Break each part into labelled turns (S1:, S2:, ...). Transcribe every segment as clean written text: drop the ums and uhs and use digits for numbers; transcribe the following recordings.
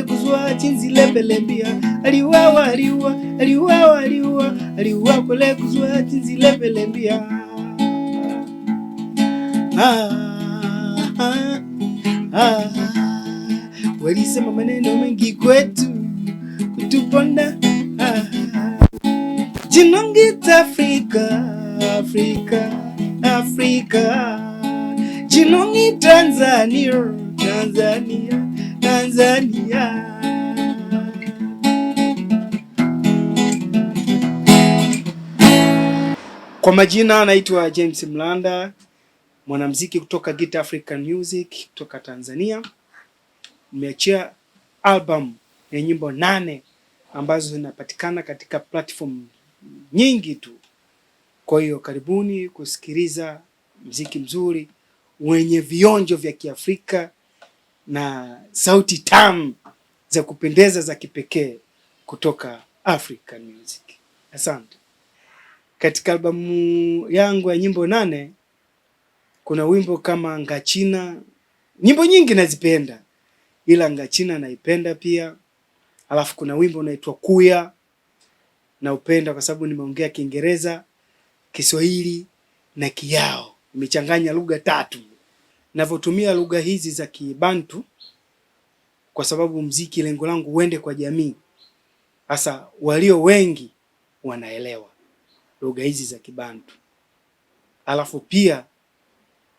S1: kule kuzwa chinzilembelembia aliuawa aliua aliuawa aliua aliua kule kuzwa chinzilembelembia. Ah, ah, ah. Walisema maneno mengi kwetu kutuponda. Ah. Jinongita Afrika, Afrika, Afrika. Jinongi Tanzania, Tanzania, Tanzania. Kwa majina naitwa James Mlanda, mwanamuziki kutoka Gita African Music kutoka Tanzania. Nimeachia album ya nyimbo 8 ambazo zinapatikana katika platform nyingi tu. Kwa hiyo karibuni kusikiliza muziki mzuri wenye vionjo vya Kiafrika na sauti tamu za kupendeza za kipekee kutoka African Music. Asante. Katika albamu yangu ya nyimbo 8 kuna wimbo kama Ngachina. Nyimbo nyingi nazipenda, ila Ngachina naipenda pia. Alafu kuna wimbo unaitwa Kuya, naupenda kwa sababu nimeongea Kiingereza, Kiswahili na Kiyao. Nimechanganya lugha 3. Navyotumia lugha hizi za Kibantu kwa sababu mziki lengo langu uende kwa jamii. Sasa walio wengi wanaelewa lugha hizi za Kibantu. Alafu pia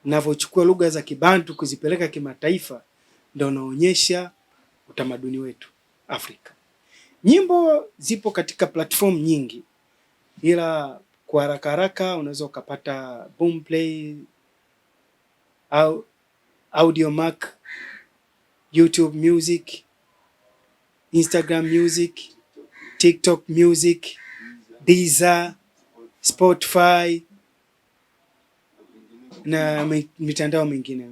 S1: navyochukua lugha za Kibantu kuzipeleka kimataifa ndio naonyesha utamaduni wetu Afrika. Nyimbo zipo katika platform nyingi, ila kwa haraka haraka unaweza ukapata Boomplay au Audiomack, YouTube Music, Instagram Music, TikTok Music, Deezer, Spotify na mitandao mingine.